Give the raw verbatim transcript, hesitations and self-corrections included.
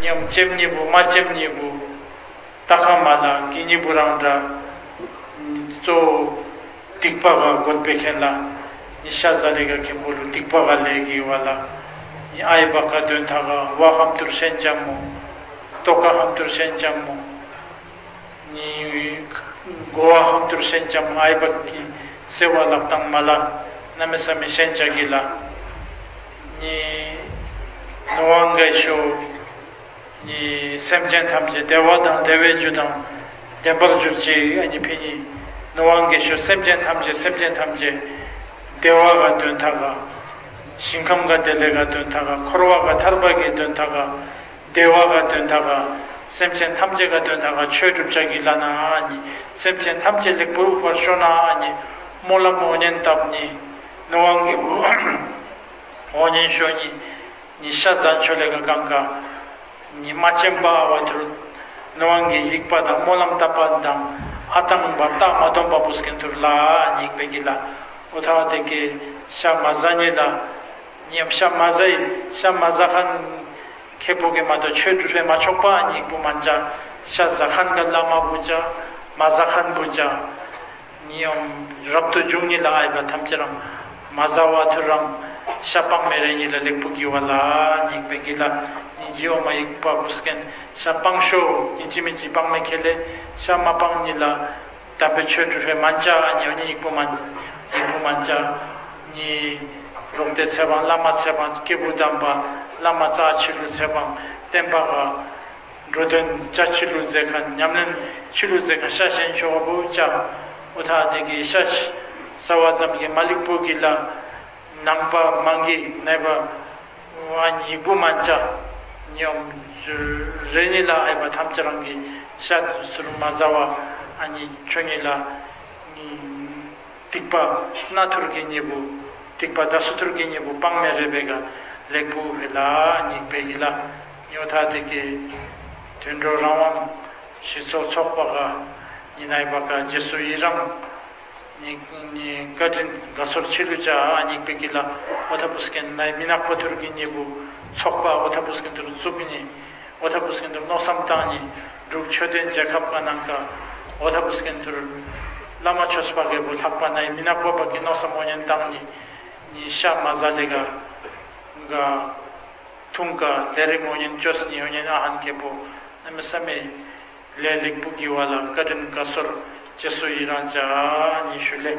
ཉམས་ཅེམ་ཉི་བུ་མ་ཅེམ་ཉི་བུ། ཏ་ཁ་མ་ལ་གི་ཉི་བུ་རང་འདྲ། གཙོ་བོ་སྡིག་པ་ག་བཀོད་པའི་ཁེན་ལ། ཉི་ཤ་ཟ་ལེ་ག་ཁེ་པོ་ལུ་སྡིག་པ་ག་ལེ་གི་བ་ལ། ཉི་ཨའི་བ་ག་དོན་ཐ་ག་བ་ཧམ་ཐུར་ཤན་ཅམ་མོ། ཏོ་ག་ཧམ་ཐུར་ཤན་ཅམ་མོ། ཉི་གོ་བ་ཧམ་ཐུར་ཤན་ཅམ་མོ་ཨའི་བ་གི་སེ་བ་ལག་དང་མ་ལ། ན་མེ་ས་མེ་ཤན་ཅ་གི་ལ། ཉི་ནོ་ཝང་གའི་ཤོ། ནི་སེམས་ཅན་ཐམས་ཅད་བདེ་བ་དང་བདེ་བའི་རྒྱུ་དང་ལྡན་པར་གྱུར་ཅིག་ཨ་ནི་ཕི་ནི་ནོ་ཝང་གི་ཤོ་སེམས་ཅན་ཐམས་ཅད་སེམས་ཅན་ཐམས་ཅད་བདེ་བ་ག་དོན་ཐ་ག་ཞིང་ཁམས་ག་བདེ་ལེགས་ག་དོན་ཐ་ག་འཁོར་བ་ག་ཐར་པ་གི་དོན་ཐ་ག་བདེ་བ་ག་དོན་ཐ་ག་སེམས་ཅན་ཐམས་ཅད་ག་དོན་ཐ་ག་ཆོས་སྒྲུབ་བྱ་གི་ལ་ན་ཨ་ནི་སེམས་ཅན་ཐམས་ཅད་ལེགས་པོ་བར་ཤོ་ན་ཨ་ནི་སྨོན་ལམ་འོ་ཉན་བཏབ་ནི་ནོ་ཝང་གི་འོ་ཉན་ཤོ་ནི། ཉི་ཤ་ཟ་ཆོ་ལེ་ག་གང་ག་ཉི་མ་ཅན་པ་ཨ་བ་ཐུར་ནོ་ཝང་གི་ཡིག་པ་དང་སྨོན་ལམ་བཏབ་པ་དང་ཨ་དང་བ་ཏ་མ་དོན་པ་པུ་སྐན་ཐུར་ལ་ཉིག་པེ་གི་ལ་འོ་ཐ་བ་དེ་ཀེ་ཤ་མ་ཟ་ཉི་ལ་ཉམ་ཤ་མ་ཟ་ཡི་ཤ་མ་ཟ་ཁན་ཁེ་པོ་གི་མ་དོ་ཆོས་སྒྲུབ་པའི་མ་ཆོག་པ་ཉིག་པུ་མན་ཅ་ཤ་ཟ་ཁན་ག་བླ་མ་བུ་ཅ་མ་ཟ་ཁན་བུ་ཅ། ཉིའམ་རབ་ཏུ་འབྱུང་ཉིད་ལ་ཨའི་བ་ཐམས་ཅད་རང་མ་ཟ་བ་ཐུར་རང་ཤ་སྤང་མེ་རེ་ཉིད་ལ་ལེགས་པོ་གི་བ་ལ་ཉིག་པེ་གི་ལ་ཉི་ཇི་འོ་མ་ཡིག་པ་བུ་སྐན་ཤ་སྤང་ཤོ་ཉི་ཇི་མི་ཇི་སྤང་མེ་ཁེ་ལེ་ཤ་མ་སྤང་ཉིད་ལ་དམ་པའི་ཆོས་སྒྲུབ་པའི་མན་ཅ་ཉི་འོ་ཉི་ཡིག་པོ་མན་ཡིག་པོ་མན་ཅ་ཉི་རོག་ཏེ་ཚེ་བང་བླ་མ་ཚེ་བང་སྐྱེས་བུ་དམ་པ་བླ་མ་རྩ་ཆི་ལུ་ཚེ་བང་བསྟན་པ་ག་འགྲོ་དོན་བྱ་ཕྱི་ལུ་མཛད་མཁན་ཉམས་ལེན་ཕྱི་ལུ་མཛད་མཁན་ཤ་ཞན་ཆོག་པོ་ཅག་འོ་ཐ་དེ་གི་ཤ་ཟ་བ་ཙམ་གྱི་མ་ལིག་པོ་གི་ལ་ནང་པ་མང་གི་ནད་པ་ཨ་ནི་ཡིག་པོ་མན་ཅ་ཉོམ་རེ་ནི་ལ་ཨའི་བ་ཐམས་ཅད་རང་གི་ཤ་ཟུར་མ་ཟ་བ་ཨ་ནི་ཆོ་ནི་ལ་ནི། སྡིག་པ་སྣ་ཐུར་གྱི་གཉེན་པོ། སྡིག་པ་ད་སུ་ཐུར་གྱི་གཉེན་པོ་སྤང་མེ་རེ་བེ་ག་ལེགས་པོ་བེ་ལ་ཉིག་པེ་གི་ལ་ཉོ་ཐ་དེ་ཀེ་དུད་འགྲོ་རང་དབང་སྤྱི་ཚོགས་ཚོགས་པ་ག་ཉི་ནའི་བ་ག་རྗེས་སུ་ཡི་རང་ཉིག་ཉི་བཀའ་དྲིན་དགའ་ཚོར་ཆི་ལུ་ཅ་ཉིག་པེ་གི་ལ་འོ་ཐ་པུ་སྐན་ནའི་མི་ནག་པ་ཐུར་གྱི་གཉེན་པོ་ཚོགས་པ་འོ་ཐ་པུ་སྐན་ཐུར་བཙུགས་ནི། འོ་ཐ་པུ་སྐན་ཐུར་མནོ་བསམ་བཏང་ནི་འབྲུག་ཆོས་ལྡན་རྒྱལ་ཁབ་ཀ་ནང་ཀ་འོ་ཐ་པུ་སྐན་ཐུར་བླ་མ་ཆོས་པ་རྒད་པོ་ལྷག་པ་ནའི་མི་ནག་པ་བ་གི་མནོ་བསམ་འོ་ཉན་བཏང་ནི་ནི་ཤ་མ་ཟ་ལེ་ག་ག་ཐུང་ཀ་ལེ་རིམ་འོ་ཉན་བཅོས་ནི་འོ་ཉན་ཨ་ཧན་རྒད་པོ་ན་མི་ས་མེ་ལེ་ལེགས་པོ་གི་བ་ལ་བཀའ་དྲིན་དགའ་ཚོར་རྗེས་སུ་ཡི་རང་ཅ་ནི་ཞུ་ལེ།